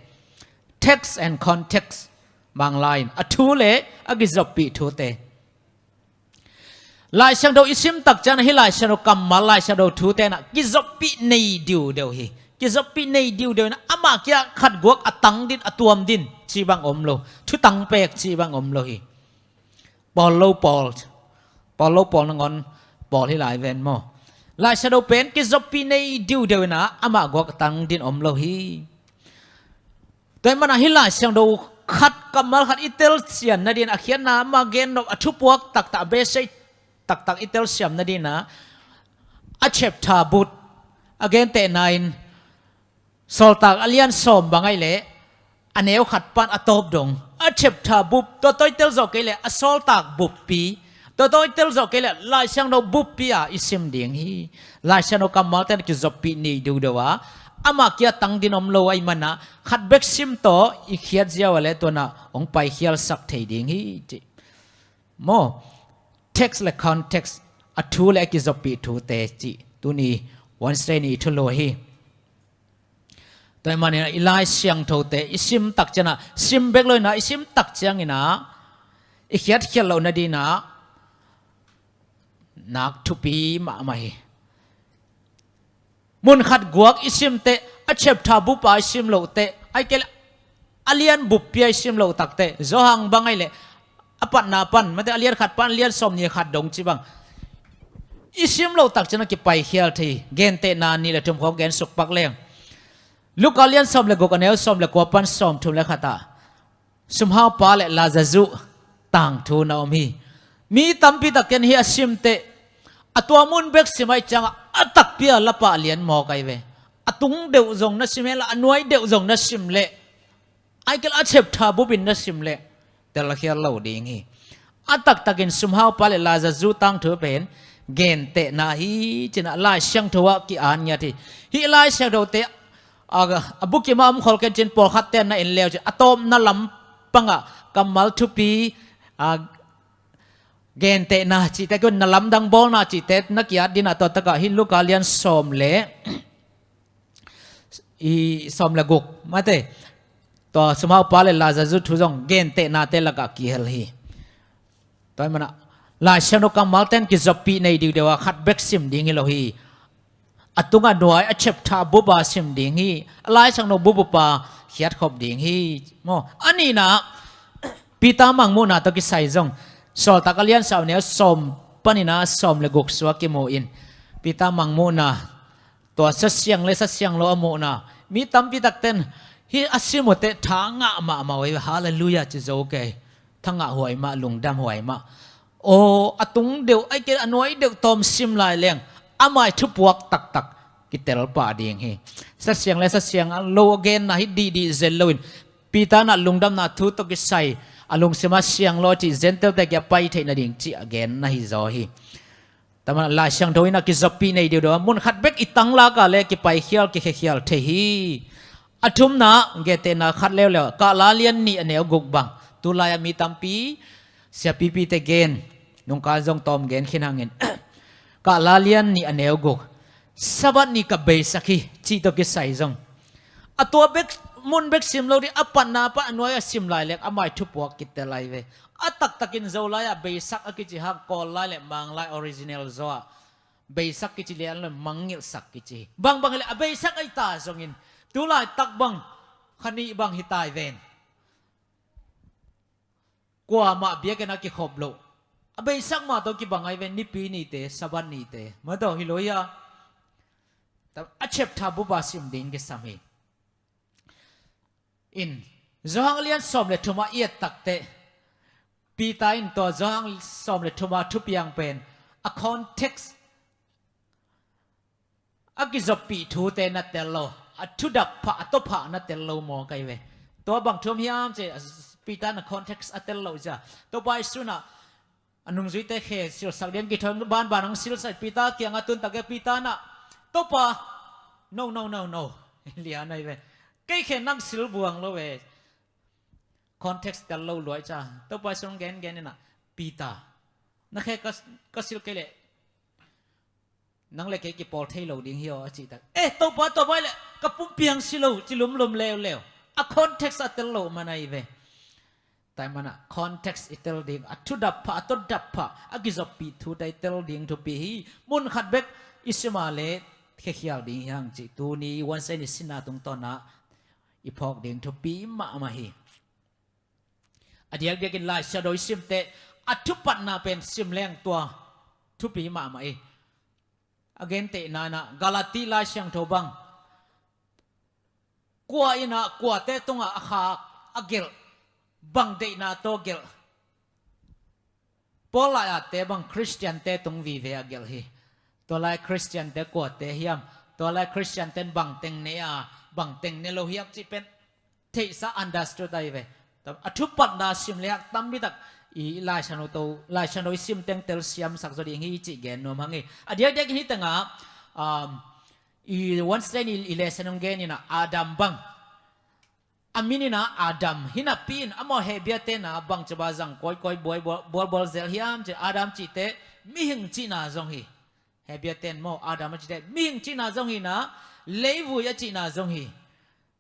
Text and context. Manglai in a thu le a kizoppih thute. Lai Siangtho i sim tak ciangin hih Lai Siangtho kammal, Lai Siangtho thute inah kizoppih nei diudeu hi. Kizoppih nei diudeu inah amah kia khat guak a tang din, a tuam din cih bang om lo. Thutang pek cih bang om lo hi. Pawl lo pawl, pawl lo pawl nangawn pawl hi lai ven maw? Lai Siangtho pen kizoppih nei diudeu inah amah guak a tang din om lo hi. Tua ahih manah hih Lai Siangtho khat kammal khat i telsiam nadin a khiatna mah gen nop, a thupuak taktak, a besei taktak i telsiam nadinah a chapter but a gentehna in Sawltak a lian sawm bang ahih leh a neu khat pan a tawp dong, a chapter bup, tua tawh i tel zawh kei leh a Sawltak buppi, tua tawh i tel zawh kei leh Lai Siangtho buppi a i sim ding hi. Lai Siangtho kammalte na kizoppih nei deuhdeuh a, amah kia tang din om lo ahih manin ah khat bek sim tawh i khiat ziau a leh tua in ah hong paikhialsak thei ding hi, ci. Maw, text le context, a thu le a kizoppih thute cih tuni Wednesday ni i thulu hi. Tua ahih manin ah i Lai Siangthote i sim tak ciangin ah, sim bek lo in ah, i sim tak ciangin ah i khiatkhial loh nadingin ah nak thupi mahmah hi. Mun khat guak i sim teh, a chapter bup a i sim loh teh, ahih kei leh a lian buppi a i sim loh tak teh, Johan bang ahih leh a patna pan, mate, a lian khat pan a lian sawmnih khat dong ci bang i sim loh tak ciangin ah kipaikhial thei hi. Gentehna nih le thum khawng gen suk pak leng, Luka lian sawm le guk, a neu sawm le kua pan sawmthum le khat ah sumhaupa le Lazarus tangthu na om hi. Mi tampi takin hih a sim teh, a tua mun bek sim ahih ciangin a takpi a lapa a lian mawk ahi ve. A tung deuh zong na sim hen la, a nuai deuh zong na sim leh, ahih kei leh a chapter bup in na sim leh, telkhial lo ding hi. A taktakin sumhaupa le Lazarus tangthu pen gentehna hi, ci-in ah Lai Siangtho ah ki-an ngiat hi. Hih Lai Siangthote a, a bukim ah om khol kei in, ci-in pawlkhatte na en le uh cin, a tawpna lam pangah kammal thupi, a, gentehna cihte, kei un na lamdang bawlna cihte na ki-at dingin ah, tua takah hih Luka lian sawm le, i sawm le guk, mate, tua sumhaupa le Lazarus thu zong gentehnate lakah kihel hi. Tua ahih manin ah Lai Siangtho kammalte in kizoppih nei deuhdeuh a, khat bek sim ding hi lo hi. A tung a nuai, a chapter bup a sim ding hi. A Lai Siangtho bup bup a khiatkhop ding hi. Maw, a nihna, Peter mangmuhna tawh kisai zong, Sawltak a lian sagih, a neu sawm panin ah sawm le guk sung ah kimu in, Peter mangmuhna, tua Sa Siang le Sa Sianglo a muhna. Mi tampi takten hih a sim uh teh tha ngah mahmah uh hi. Halleluiah ci zo kei. Tha ngah huai mah, lungdam huai mah. Aw, a tung deuh, ahih kei leh a nuai deuh tawm sim lai leng, a mai thupuak taktak kitel pah ding hi. Sa Siang le Sa Sianglo a genna hi dihdih zel loin, Peter in ah lungdamna thu tawh kisai, a lungsim ah Sianglo cih Gentile-te kiang pai theih nading cih a genna hi zaw hi. Tua ahih manin ah Lai Siangtho in ah kizoppih nei deuhdeuh a, mun khat bek i tanglak a leh kipaikhial, kikhiakhial thei hi. A thumna, gentehna khat leuleu, Kahla lian nih, a neu guk bang. Tulai ah mi tampi, siapipite gen, nungkal zong tawm gen khin hangin, Kahla lian nih, a neu guk, Sabbath ni ka beisak hi, cih tawh kisai zong, a tua bek, mun bek sim lo ding, a patna pan a nuai a sim lai leng, a mai thupuak kitel lai ve. A taktakin Zolai ah beisak a kici hang, Kawl lai le Mang lai original zaw ah beisak kici lian lo, mangngilhsak kici hi. Bangbang hi leh a beisak ahi ta zongin, tulaitak bang kha nih bang hi tai ven. Kuamah biakinn ah kikhop loh. A beisak mah tawh kibang ahi ven, Nipi nite, Sabbath nite. Mah tawh hi lo hi a. A chapter bup a sim ding kisam hi. In, Johan lian sawm le thum ah i et tak teh, Peter in tua Johan sawm le thum a thupiang pen, a context, a kizoppih thute na tel lo, a thudap phah, a tawp phah na tel lo mawk ahi ve. Tua bang thu om hiam cih leh, Peter in a context a tel loh ciang, Topa Jesu in ah a nungzuite khe silsak ding kithawi banban hong silsak, Peter kiangah tun tak ciang Peter in ah, Topa, no, no, no, no, lian ahi ve. Kei khe nang sil buang lo ve. Context tel lo luai ciang, Topa Jesu in hong gengen in ah, Peter, na khe ka, ka sil kei leh nang le kei kipawl thei lo ding hi aw, a cih tak. Eh, Topa, Topa, hi leh ka pumpi hong si lo, ci lumlum leuleu. A context a tel loh man ahi ve. Tua ahih manin ah context i tel ding, a thudap phah, a tawldap phah, a kizoppih thute i tel ding thupi hi. Mun khat bek i sim a leh khiakhial ding hi hang cih tuni Wednesday ni sinna tungtawn ah i phawk ding thupi mahmah hi. A diakdiakin Lai Siangtho i sim teh, a thupatna pen sim leng tua thupi mahmah hi. A gentehna in ah Galati Lai Siangtho bang, kua in ah kuate tungah a khak, a gelh, bang deihna tawh gelh? Paul lai-atte bang Khristiante tung vive a gelh hi. Tua lai Khristiante kuate hiam? Tua lai Khristiante in bang teng ne a, bang teng ne lo hiam cih pen theihsa understood ahi ve. A thupatna sim le hak tampi tak i Lai Siangtho, Lai Siangtho i sim teng telsiamsak zaw ding hi cih gen nuam hang hi. A diakdiak in hi tengah, um, i Wednesday ni i lesson hong gen inah Adam bang. A min inah Adam hi napi in amau Hebru te inah bang ciaba zang kawikawi buai bual, bualbual zel hiam cih Adam cihte mihing cihna zong hi. Hebru te in maw Adam a cihte mihing cihna zong hi inah leivui a cihna zong hi.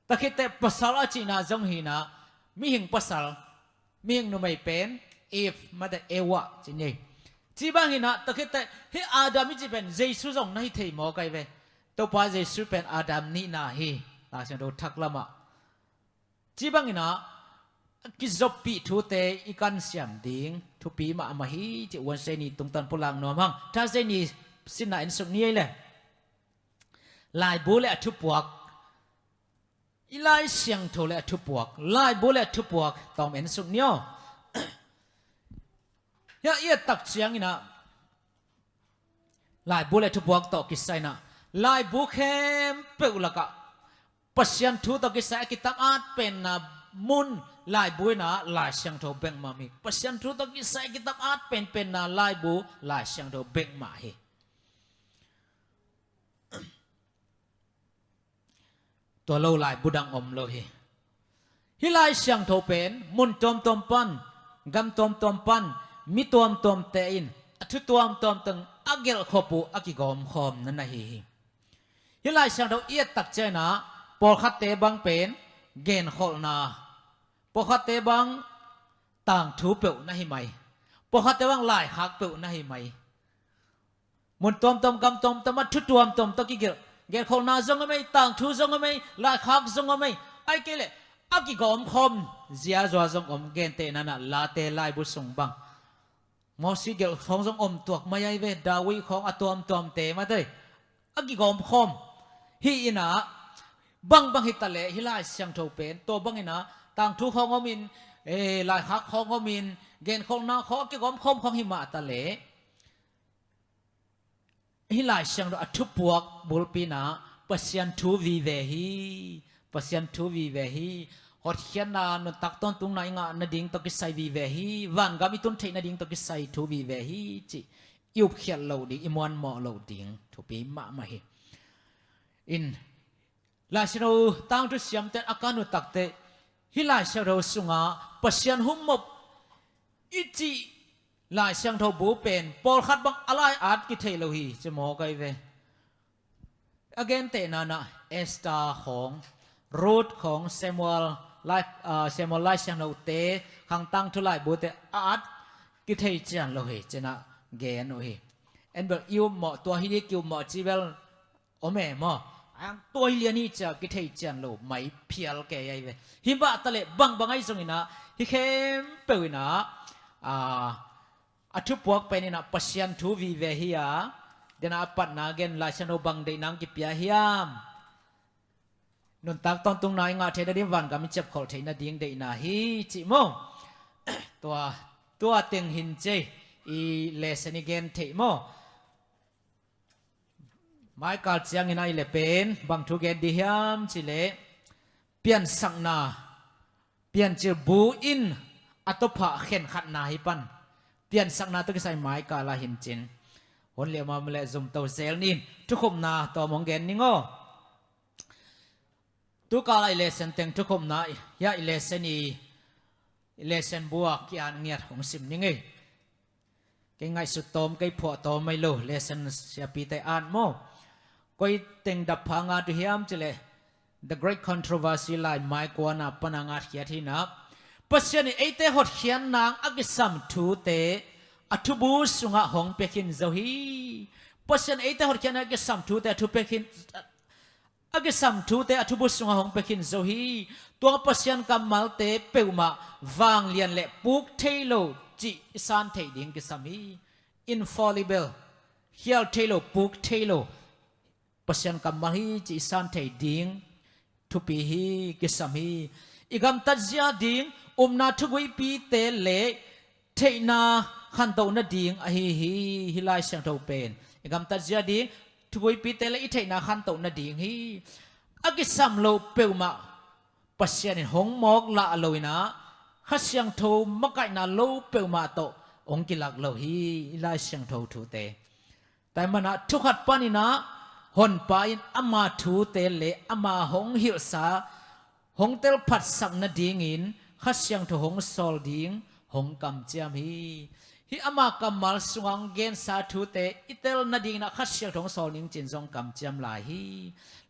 Takhitte pasal a cihna zong hi inah mihing pasal, mihing numei pen Eve, mate Ewa ci ni. Ci bang hi inah takhitte hih Adam i cih pen Jesu zong na hi thei maw kai ve. Topa Jesu pen Adam nihna hi. Lai Siangtho thak lamah. Ci bang inah kizoppih thute i kansiam ding thupi mahmah hi cih Wednesday ni tungtawn pulak nuam hang. Thursday ni sinna en suk ni ei le. Laibu le a thupuak. I Lai Siangtho le a thupuak, laibu le a thupuak tawm en suk ni aw. Hiah i et tak ciang inah laibu le thupuak tawh kisai inah laibu khempeuh lakah Pasian thu tawh kisai a kitam at penna mun laibu inah Lai Siangtho bek mah hi. Pasian thu tawh kisai a kitam at penpenna laibu Lai Siangtho bek mah hi. Tua lo laibu dang om lo hi. Hih Lai Siangtho pen mun tuamtuam pan, gam tuamtuam pan, mi tuamtuamte in a thu tuamtuam teng a gelhkhop uh a kigawmkhawm na na hi hi. Hih Lai Siangtho i et tak ciang inah pawlkhatte bang pen genkholhna, pawlkhatte bang tangthu peuh na hi mai, pawlkhatte bang laikhak peuh na hi mai. Mun tuamtuam gam tuamtuam a thu tuamtuam tawh kigelh, genkholhna zong om ei, tangthu zong om ei, laikhak zong om ei. Ahih kei leh a kigawmkhawm ziazua zong om. Gentehna inah Late laibu sung bang Mosi gelh khawng zong om tuak mai ahi ve, David khawng a tuamtuamte mate a kigawmkhawm. Hih inah bangbang hi taleh hih Lai Siangtho pen tua bang inah tangthu khawng om in, eh, laikhak khawng om in, genkholhna khawng a kigawmkhawm khawng hi mah taleh hih Lai Siangtho a thupuak bulpi inah Pasian thu vive hi. Pasian thu vive hi. Hotkhiatna nuntak tawntungna i ngah nading tawh kisai vive hi. Vangam i tun theih nading tawh kisai thu vive hi cih i upkhiat loh ding, i muanmawh loh ding thupi mahmah hi. In Lai Siangtho tangthu siamte a kan uh takteh hih Lai Siangtho sungah Pasian hummop i cih Lai Siangtho bu pen pawlkhat bang a lai at kithei lo hi ci maw kai ve. A gentehna inah Esther khawng, Ruth khawng, Samuel Lai, ah, Samuel Lai Siangthote, Khang Tangthu laibute a at kithei cian lo hi ci inah gen uh hi. En bel i upmawh tua hi dih ki upmawh ci bel om e maw. Ang tua hi lian hi cia kithei cian lo mai phial kei ahi ve. Hi mah taleh bangbang ahi zong inah hih khempeuh inah, ah, a thupuak pen inah Pasian thu vive hi a, dena a patna gen Lai Siangtho bang deih nang kipia hiam. Nuntak tawntungna i ngah theih nading, vangam i ciapkholh theih nading deihna hi cih maw. Tua, tua teng hin cei i lesson i gen theih maw. Maikal ciangin a i le pen bang thu gen dih hiam cih leh piansakna, piancil bu in a tawphah khenkhatna hi pan. Piansakna tawh kisai maikal a hin cin hun liamam le zumto zel nin thukhupna tawm hong gen ning aw. Tukal a i lesson teng thukhupna, hiah i lesson i, i lesson bu a ki-at ngiat hong sim ning ei. Kei ngaihsut tawm, kei phuah tawm mai lo, lesson siapite at maw. Koi teng dap pha ngat uh hiam cih leh The Great Controversy lai mai kuana pana ngat khiat hi inah Pasian in eite hotkhiat nang a kisam thute a thubu sungah hong pia khin zo hi. Pasian eite hotkhiat nang a kisam thute a thu pia khin, a kisam thute a thubu sungah hong pia khin zo hi. Tua Pasian kammalte peuhmah vanglian le puk thei lo cih i san theih ding kisam hi. Infallible, khial thei lo, puk thei lo Pasian kammal hi cih i san theih ding thupi hi, kisam hi. I gamtat zia ding upna thuguipite le theihna khantoh nading ahi hi. Hih Lai Siangtho pen i gamtat zia ding thuguipite le i theihna khantoh nading hi. A kisam lo peuhmah Pasian in hong mawk lah lo inah Kha Siangtho makaihna lo peuhmah tawh hong kilak lo hi. I Lai Siangtho thute, tua ahih manah thu khat paninah Honpa in ama thute le ama hong hilhsa hong telphatsak nadingin Kha Siangtho hong sawl ding hong kamciam hi. Hih ama kammal sungah hong gensa thute i tel nadinginah Kha Siangtho hong sawl ding ci-in zong kamciam lai hi.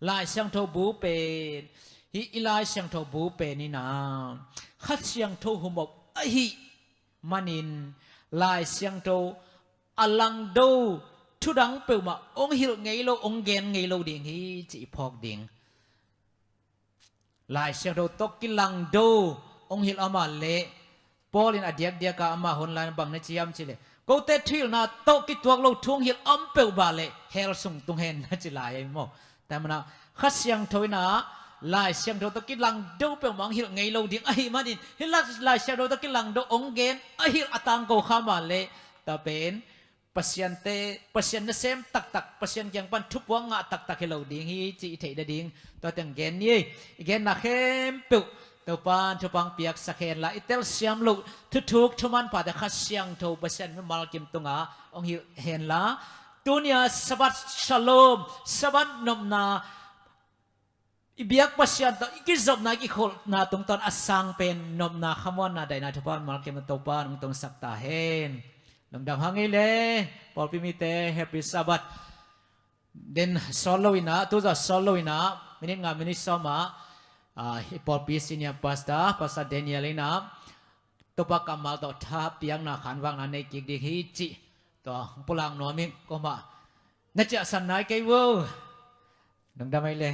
Lai Siangtho bu pen, hih i Lai Siangtho bu pen inah Kha Siangtho humop ahih manin Lai Siangtho a langdo thudang peuhmah hong hilh ngei lo, hong gen ngei lo ding hi cih i phawk ding. Lai Siangtho tawh kilangdo hong hilh a mah leh, Paul in a diakdiaka ama hun lai-in bang na ci hiam cih leh, kote thuhilhna tawh kituak lo thu hong hilh om peuh bah leh hell sung tung hen na ci lai ahi maw. Tua ahih manah Kha Siangtho inah Lai Siangtho tawh kilangdo peuhmah hong hilh ngei lo ding ahih manin, hih Lai, Lai Siangtho tawh kilangdo hong gen a hilh a tangko kha mah leh, tua pen Pasiante, Pasian nasem taktak, Pasian kiang pan thupuak ngah taktak hi lo ding hi cih i theih nading tua teng gen ni. I genna khempeuh Topa'n thupha hong piaksak henla, i telsiam loh thuthuk thumanphate Kha Siangtho Pasian mimal kim tungah hong hilh henla, tuni-a Sabbath Shalom, Sabbath nopna, i biak Pasian tawh i kizopna, i kikholhna tungtawn a sang pen nopna, khamuanna, daihna, thupha mimal kim Topa'n hong tungsak ta hen. Lungdam hang ei le, pawlpi mite, Happy Sabbath. Den sawt lo inah, tu zawh sawt lo inah, minit nga, minit sawm ah, ah, i pawlpi senior pastor, Pastor Daniel inah, Topa kammal tawh thapiakna, khanvakna nei kik ding hi cih tua hong pulak nuam ing. Kuamah na ciahsan nai kei vo. Lungdam ei le.